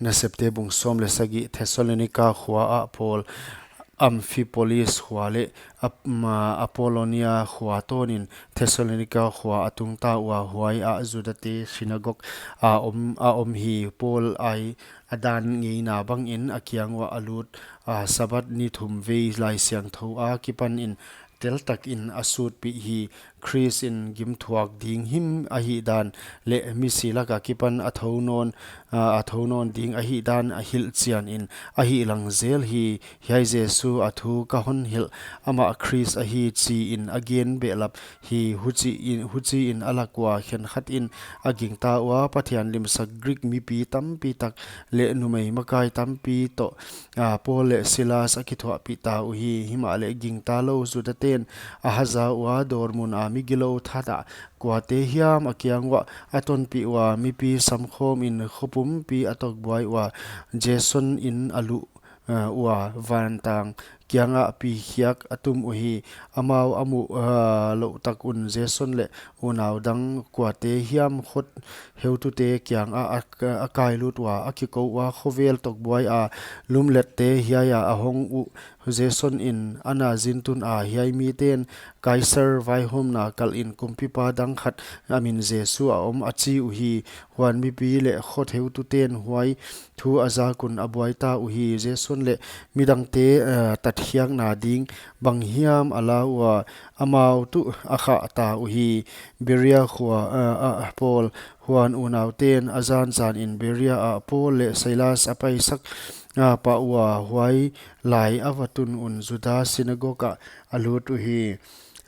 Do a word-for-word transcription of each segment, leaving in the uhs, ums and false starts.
Nasepte bung sawm leh sagih. Thessalonika khua ah Paul, Amphipolis khua leh Ap-, ma-, Apollonia khua tawnin Thessalonika khua a tung ta ua, huai ah Judate sinagog a om, a om hi. Paul ahi a dan ngeina bangin a kiang uah a lut a, Sabbath ni thum vei Laisiangthou akipanin teltakin a sutpih hi. Khrist in gimthuak ding him ahihdan leh misi lak akipan a thou nawn, a, a thou nawn ding ahihdan a hilhchianin a hihlang zel hi. Hiai Jesu a thu ka hon hilh, amah Khrist ahi chiin a gen behlap hi. Huchiin, huchiin a lak ua khenkhatin a gingta ua, Pathian limsak Greek mipi tampi tak leh numei makai tampi toh, a, Paul leh Silas a kithuahpih ta uhi. Himahleh gingta lou Judaten a haza ua, dawrmun a mi gilou that ah kuate hiam a kiang uah a tonpih ua, mipi samkhawmin khopumpi a tokbuai ua, Jason in a luh, a, ua, vantang kiangah pikhiak a tum uhi. Amau a muh, a, louh tak un Jason leh unau dang kuate hiam khot heutute kiangah a, a, a kailut ua, a kikou ua, khovel tokbuai a lumlette hiaia a hong uh, Jason in a na zintun a, hiai miten Kaisar vaihawmna kalhin kumpipa dang khat a min Jesu a om, a chi uhi. Huan mipi leh khot heututen huai thu a zak un a buai ta uhi. Jason leh midangte, eh, tatkhiakna ding bang hiam a la ua, amau tuh a khah ta uhi. Berea khua, eh, ah Paul. Huan unauten a zanzanin Berea ah Paul leh Silas a paisak, ah, pah ua, huai lai a va tun un Juda sinagog ah a lut uhi.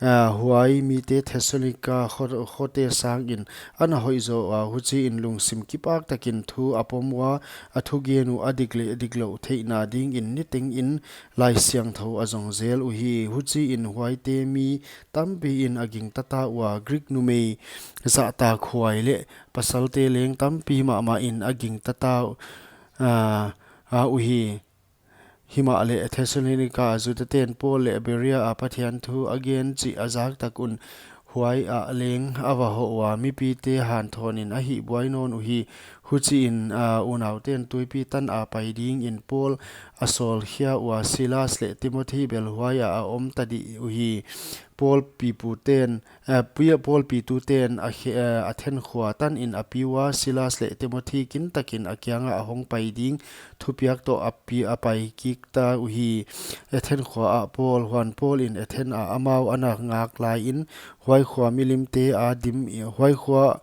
A, huai mite Thessalonika kho-, khote sangin ana hoih zaw ua, huchiin lungsim kipak takin thu a pom ua, a thugen uh a dik leh dik louh theihna dingin nitengin Laisiangthou a zong zel uhi. Huchiin huaite mi tampiin a gingta ta ua, Greek numei zahtakhuai leh pasalte leng tampi mahmahin a gingta ta, a, a uhi. Himahleh Thessalonika Judaten Paul leh Berea a Pathian thu a gen chih a zak tak un huai ah leng a va hoh ua, mipite hanthawnin a hihbuai nawn uhi. Huchiin, a, unauten tuipi tan a pai dingin Paul a sawlkhia ua, Silas leh Timothi bel huai ah a om ta dih uhi. Paul piputen, eh, Pi-, Paul pituten a khe-, eh, Athen khua tanin a pi ua, Silas leh Timothi kintakin a kiangah a hong pai ding thupiak toh a pi-, a pai kik ta uhi. Athen khua ah Paul, huan Paul in Athen ah amau ana ngak laiin, huai khua milimte a dim i-, huai khua,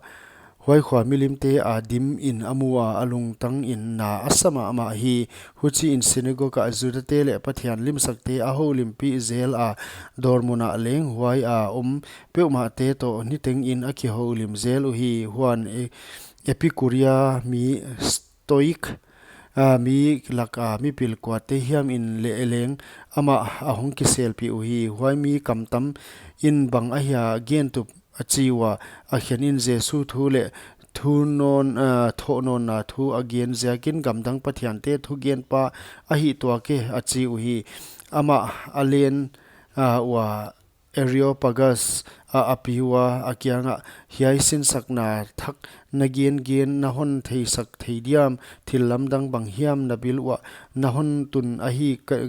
huai khua milimte a dimin a mu a, a lungtangin na a sa mahmah hi. Huchiin sinagog ah Judate leh Pathian limsakte a houlimpih zel a, dawrmun ah leng huai a om peuhmahte toh nitengin a kihoulim zel uhi. Huan E-, Epikuria mi Stoik, a, mi laka mipil kuate hiamin leh leng amah a hong kiselpih uhi. Huai mi kamtamin bang ahia gentup a chi ua, a khenin Jesu thu leh thu nawn, a, thohnawnna thu a gen ziakin gamdang pathiante thugenpa ahi tuak e, a chi uhi. Amah a len, a, ua Areopagus ah a pi ua, a kiangah, hiai sinsakna thak na gengen na hon theisak thei diam? Thil lamdang bang hiam na bil uah na hon tun ahi ka,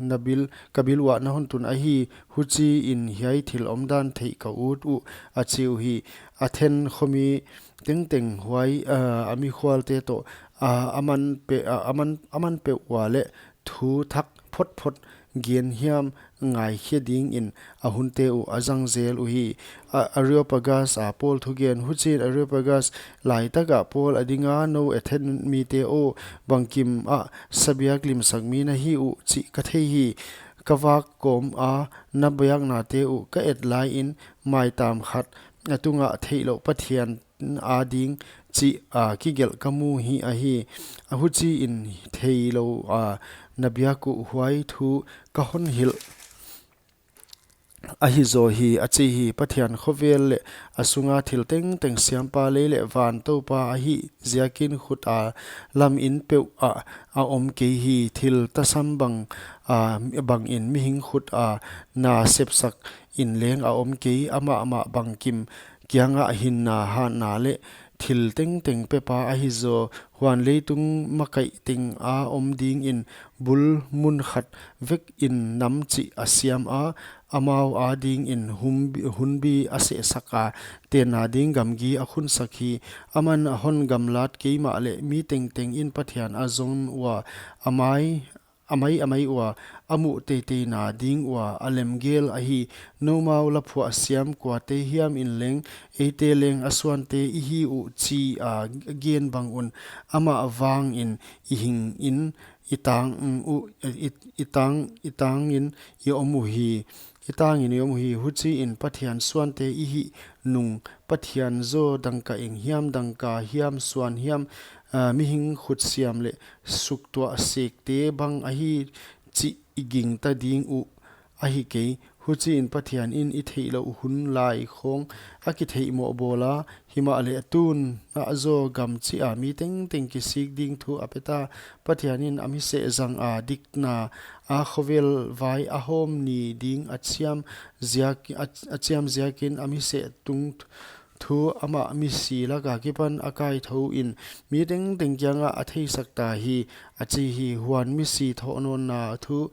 na bil, ka bil uah na hon tun ahi, huchiin hiai thil omdan theih ka ut uh, a chi uhi. Athen khomi tengteng huai, a, a mikhualte toh, a, a man pe-, a, a man, a man peuh ua leh thu thak photphot gen hiam ngaikhe dingin a hunte uh a zang zel uhi. A, Areopagus a Paul thugen. Huchiin Areopagus laitakah Paul a dinga, nou Athen mite aw, bangkim ah sabiak limsak mi na hi uh chih ka thei hi. Ka vak kawm a na biaknate uh ka et laiin maitam khat a tungah theihlouh Pathian ading chih a kigelh ka mu hi ahi. A huchiin theilou a na biak uh huai thu ka hon hilh ahi zaw hi, a chi hi. Pathian khovel leh a sunga thil tengteng siampa lei leh van Toupa ahih ziakin khut a lamin peuh ah a om kei hi. Thil tasam bang, a, bangin mihing khut a na sepsak in leng a om kei. Amah mah bangkim kiangah hinna, hatna leh thil tengteng pepa ahi zaw. Huan leitung makaih tenga om dingin bul mun khat vekin nam chih a siama, amau adingin hum-, hunbi a sehsaka, tenna ding gamgi a khunsak hi. Aman a hon gamlat keimah leh mi tengtengin Pathian a zon ua, a mai, a mai a mai ua, a muh teiteina ding ua a lemgel ahi. Noumau la phuah siam kuate hiamin leng, eite leng a suante i hi uh chi a gen bang un, amah vangin i hingin, i tang uh, i, i tang, i tangin i om uhi. I tangin i om uhi. Huchiin Pathian suante i hih nung, Pathian zaw dangka eng hiam, dangka hiam, suan hiam, ah, mihing khut siam leh suktuah sekte bang ahi chih i gingta ding uh ahi kei. Huchiin Pathianin i theihlouh hun lai khong a kitheihmoh bawla, himahleh tun ah zaw gam chih a mi tengteng kisik ding thu a peta. Pathianin a mi seh zanga dikna a khovel vai a hawm ni ding a chiam ziak, a, a chiam ziakin a mi seh tung thu amah misi laka kipan a kaithou in mi tengteng kiangah a theisak ta hi, a chi hi. Huan misi thohnawnna thu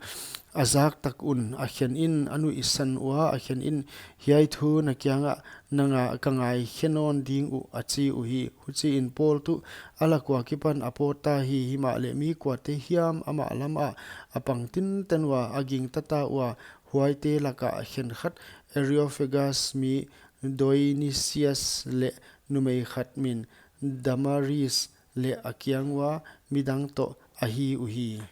a zak tak un a khenin a nuihsan ua, a khenin, hiai thu na kiangah nanga ka ngaikhe nawn ding uh, a chi uhi. Huchiin Paul tuh a lak ua kipan a pawt ta hi. Himahleh mi kuate hiam amah lamah a pang tinten ua, a gingta ta ua, huaite lakah khenkhat Areopagus mi Dionisius leh numei khat min Damaris leh a kiang ua midang toh ahi uhi.